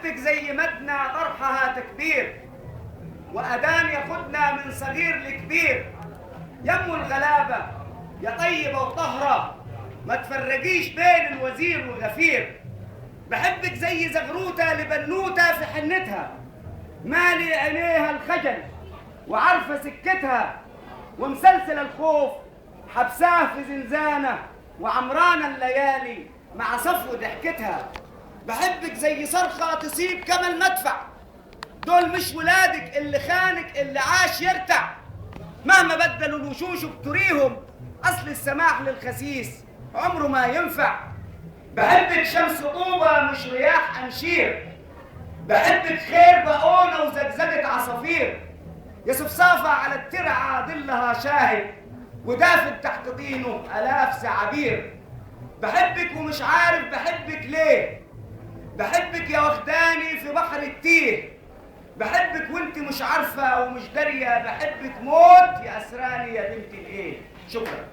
بحبك زي مدنى طرحها تكبير، وأذان ياخدنا من صغير لكبير. يم الغلابة يا طيبة وطهرة، ما تفرقيش بين الوزير والغفير. بحبك زي زغروتة لبنوتة في حنتها، مالي عينيها الخجل وعارفة سكتها، ومسلسل الخوف حبساه في زنزانة، وعمرانة الليالي مع صفو ضحكتها. بحبك زي صرخة تصيب كما المدفع، دول مش ولادك اللي خانك اللي عاش يرتع. مهما بدلوا الوشوش بتريهم، أصل السماح للخسيس عمره ما ينفع. بحبك شمس طوبة مش رياح أنشير، بحبك خير بقونة وزجزجة عصافير. يا صفصافة على الترعة ظلها شاهد، ودافن تحت طينه آلاف زعابير. بحبك ومش عارف بحبك ليه، بحبك يا وخداني في بحر التيه. بحبك وانت مش عارفة ومش دارية، بحبك موت يا أسراني يا بنت الإيه. شكرا.